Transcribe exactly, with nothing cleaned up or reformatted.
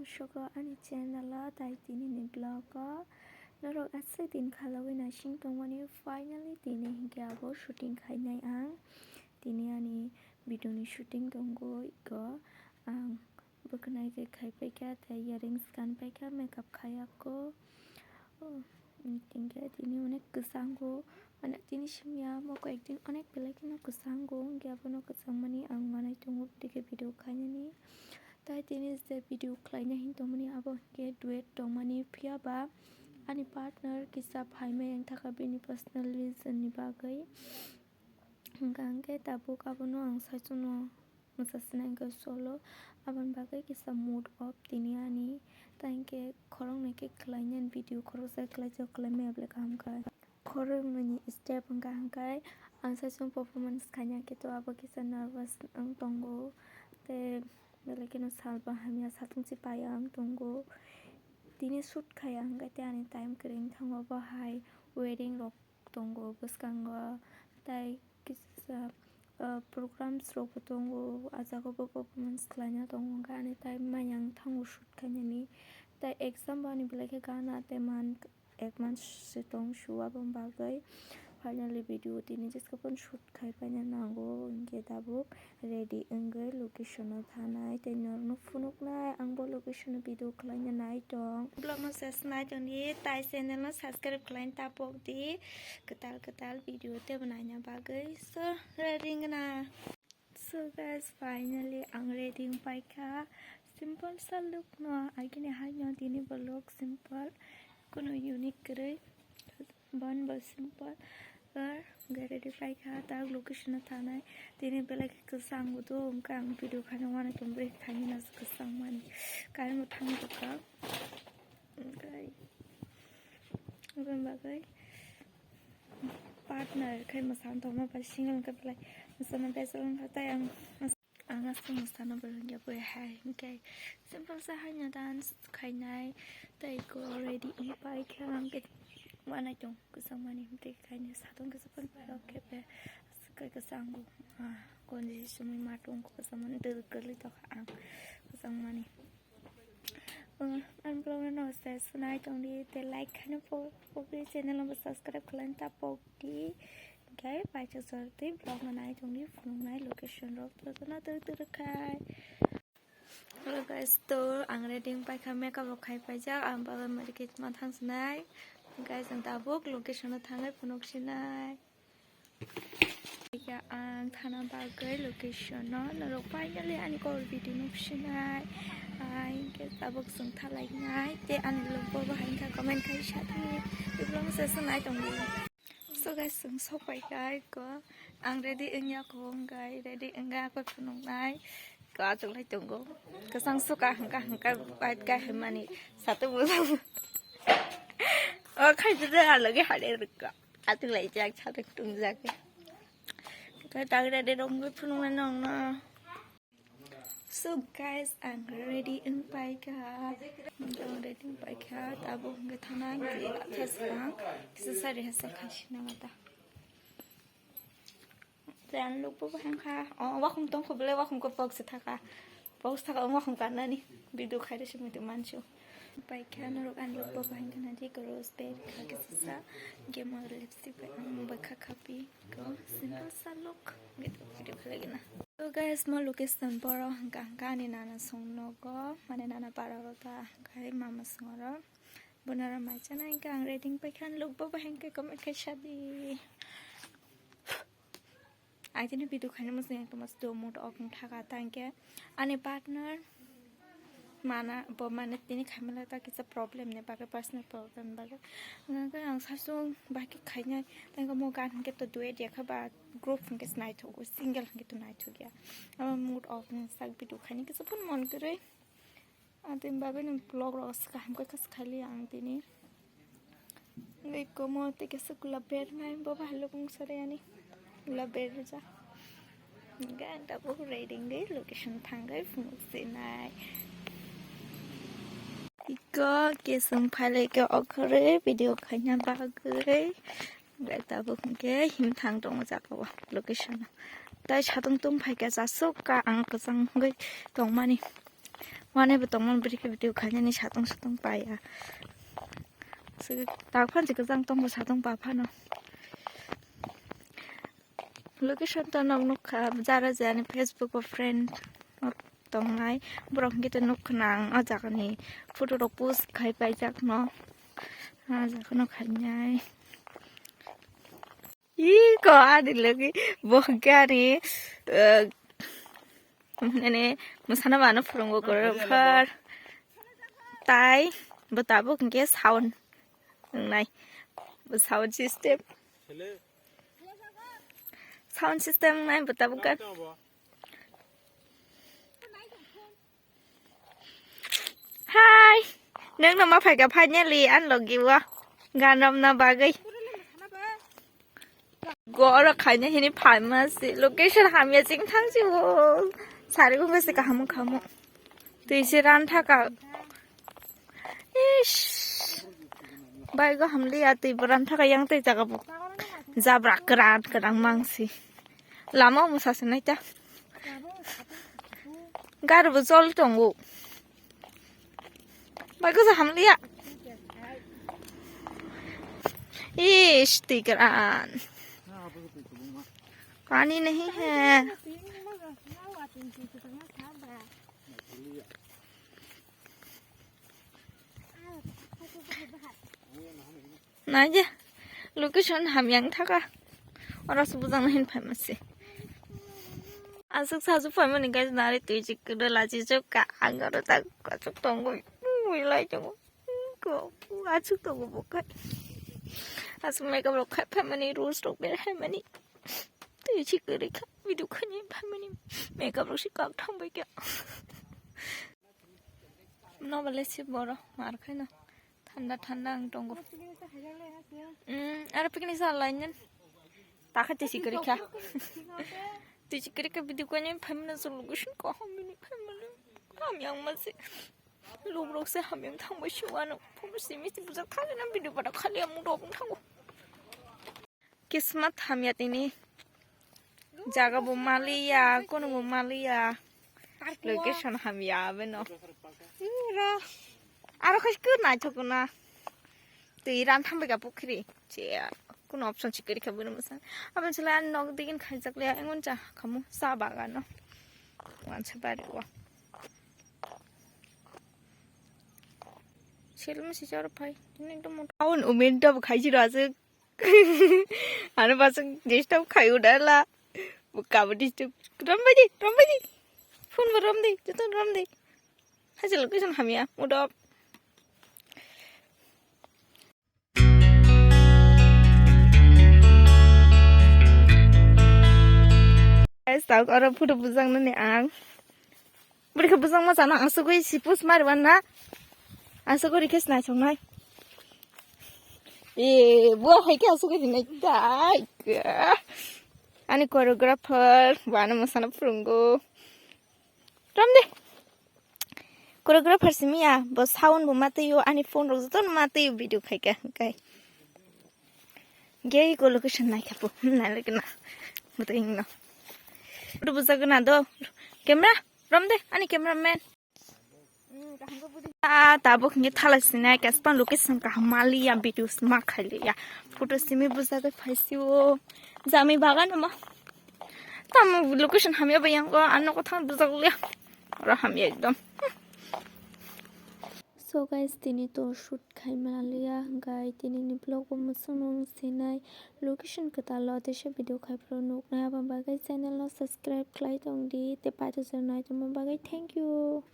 Soko ani channel o tai tini ni vlog o norok aswk din khalogwi naising tongmani, finally tini hinkhe abo shooting khainai ang. Tini ani video ni shooting tongo, iko ang bwkhanai khe khaipaikha tei earrings kanpaikha, makeup khayako. Oh, hinkhe tini onek kwchango, mane tini simya mo koyekdin onek belai kheno kwchango, hinkhe abono kwchangmani ang manai tongo, tei khe video khainani. Tai tini je video khlaina hin tongmani abo hinkhe duet tongmani, phiya ba ani partner kisa phaimai wng thaka bini personal reason ni bagwi. Hwnkha hinkhe tabuk abono ang saichungno mwsasina hinkhe solo, aboni bagwi kisa mood off tini ani. Tai hinkhe khoroknwi khe khlainani video khoroksa khlaijak, khlaimaya belai kaham kha. Khoroknwini step hwnkha hinkhe ang saichung performance khaina khe to abo kisa nervous wng tongo. Tei belai kheno salbo hamya, satung se paiya wng tongo. Tini shoot khaiya hinkhe tei ani time kwrwi wng thango, bo hai wedding rok tongo bwskango, tai kisa, ah, programs rokbo tongo, ah jagao bo performance khlaina tongo, hinkhe ani time maya wng thango shoot khainani. Tai exam bo ani belai khe gana tei man ek month se tong su, aboni bagwi finally video tini jeska phano shoot khai paina nango, hinkhe tabuk ready wngwi location o thanai tei norokno phunuknai. Ang bo location o video khlaina nai tong. Vlog no ses nai tong di, tai channel no subscribe khlaina ta pok di, kwtal kwtal video teibo naina bagwi. So, ready wngna. So guys, finally ang ready wng paikha. Simple sa look no, agini hai no tini bo look simple, kuno unique kwrwi. Bon bo simple. Ar gari di paikha, tak location o thanai. Tini belai khe kwchang bo do, wngkha ang video khaina uanai tong, bwrwi khaina no kwchang mani. Current bo thang tongkha. Wngkha, wngkha bagwi partner khai mwsang tongma bai single wngkha belai. Mwsana bejal wngkha tai ang. Ang aswk mwsana bo rwngya bui hai, hinkhe simple sa haino dance khainai, tei eko ready wng paikha, hinkhe uanai tong kwchangmani, tei kainwi satung kisa phano phai rok khe be aswk khe kwchang bo, ah, konji simi matung kwchangmani dwrwk kwrwi tongkha ang kwchangmani. Uh, ang vlog no se sunai tong di, tei like khaina po-, pokdi, channel no bo subscribe khlaina ta pokdi. Hinkhe paisa jor tei vlog no nai tong di, phunuknai location rok to, to na to, to khai. Hello guys, to ang ready wng paikha, makeup rok khai paijak, ang bagwi market ma thang sinai. Guys, ang tabuk location no thangwi phunuk sinai. Ya, ang thana bagwi location no norok finally ani kok video nuk sinai. Ai, hinkhe tabuk chwng thalainai. Tei ani logo bo hai wngkha comment khai sa di. Tei vlog se se nai tong di. So guys, chwng sok paikha ko. Ang ready wngya ko, wngkha ready wngya ko phunuknai. Ko achuk lai tongo. Kwchang suka hwnkha hwnkha bike ka hwnmani. Satung bo. O khai jide alogi hade rwkha. Atung lai jak, satung tung jak. Khe tang ready rok wngwi phunuknai nokno. So guys, ang ready wng paikha. Ang ready wng paikha. Tabuk hwnkhe thana ang kisa swkang kisa sari hasa khai sinama ta. Tei ang lukbo bahai wngkha. O, wakhung tongkho belai, wakhung ko box se thaka. Box thaka, o wakhung kannani. Video khaire se muitu mansu. Paikha norok ang lukbo bahai wngkha nadi, goro sper kha kisa sa. Hinkhe mo lipstick bai ang bai kha khapi. Ko simple sa look. Hinkhe video khalai gana. So guys, mo location boro hwnkha hwnkha ani nana song nogo. Mane nana para ro ta. Khai mama song ro. Bonara mai chana hinkhe ang ready wng paikha, ang lukbo bahai wngkha comment khai sadi. Aitini video khaina mwsang ekdom mas do mood off wng thaka ta hinkhe ani partner mana bo mane tini khaimala ta kisa problem ni bagwi, personal problem ni bagwi. Hwnkhe ang sasung bahai khe khainai ta hinkhe mo gan hinkhe to duet ya kha ba group hinkhe naithok, single hinkhe to naithok ya. Abo mood off ni sak video khaina kisa phun mon kwrwi. Atwng bagwi ni vlog rok se kaham khe khas khaili ang tini. Wngwi komo tei kaisa gulab bermai bo bahai lukung sari ani gulab berjak. Hwnkhe ang tabuk ready wngwi location thangwi phunuk sinai. Iko kesung phailai khe okhorwi video khaina bagwi. Hwnkhe tabuk hwnkhe himthang tongo jaga o location o. Tai satung tung phaikha jasuk ka ang kwchang wngwi tongmani. Mane bo tongmani bwrwi khe video khainani satung satung paiya. Sigi tak phan se kwchang tongo satung pa phano. Location to nok nukha, jara jani Facebook o friend tongnai. Borok hwnkhe to nukha nang o jagani photo rok post khai paijak no. Ah, jagano khainai. Iko ani logi bo hwnkhe ani, eh, nene mwsana mano phurungo choreographer. Tai bo tabuk hwnkhe sound wngnai. Bo sound system. Sound system wngnai bo tabuk gan. Hi, nwng no ma phaika finally ani logi o gan romna bagwi. Goro khaina hini pharmacy location hamya ching thang si o. Sari bo bese kaham khamo. Twi se ran thaka. Ish. Bai go hamli ya twi bo ran thaka yang twi jaga bo. Jabra kran kran mangsi. Lama o mwsa se nai ta. Gari bo chol tongo. Bai kwsa hamliya. Ish, tikran. Pani nahi hai. Naije, location hamya wng thaka. Oro se bujang na hin phai mase. Aswk sasu phai mani guys, nari twi chik kwrwi lachi chuk ka ang oro tak achuk tongo. Ui lai tongo. Ko achuk tongo bo kai. Aswk makeup rok khai phai mani, rules rok ber hai mani. Twi chik kwrwi kha video khani phai mani. Makeup rok se kak thang bai kya. Nobo le si boro mar khaino. Thanda thanda ang tongo. Mm, aro picnic sa lainyan. Takha tisi kwrwi kha. Tisi kwrwi kha video kanya phaimano solo gusun ko hamini phaimano. Hamyang mase. Lugrok se hamyang thangbai si wano. Phono simi si bujak thangna video pada khali amung robung thango. Kismat hamya tini. Jaga bo maliya, kono bo maliya. Location hamya abeno. Aro khai khe naithok na. Twi ran thambai ka pukhri. Che, kono option si kwrwi kha bini mwsa. Aboni sala ani nok digin khaijak le, engon cha khamu sa bagano. Wansa bari wa. Selma si charo phai. Tini ekdom mota. Aun umen to khai si ro aswk. Ano baswk disturb khai uda la. Buka bo disturb. Rom baji, rom baji. Phone bo rom di, joto rom di. Hasil location hamya, mudok. Guys, tak oro photo bujang nani ang. Bwrwi khe bujang ma chana asugwi si post mari wan na. Asugwi rikhe sinai songnai. E, bo hai khe asugwi rinai dai. Ani choreographer, wano masana phurungo. Rom de. Choreographer simi ya, bo sound bo matwi o, ani phone rok joto no matwi o, video khai kha, khai. Gei ko location nai kha po, nai le na. Bo to ingno. Photo bujak na do. Camera, rom de, ani cameraman. Ah, tabuk hingke thala sinai, kaspan location kaham mali ya, video sma khaili ya. Photo simi bujak phai si o. Jami bagan ma. Tamo location hamya ba yang o, ano ko thang bujak le. Ora hamya ekdom. So guys, tini to shoot khai maliya, gai tini ni vlog bo musung nung sinai location kwtal lo tesa video khai pro nuk nai abo bagwi channel no subscribe khlai tong di te paito jar nai tongma bagwi thank you.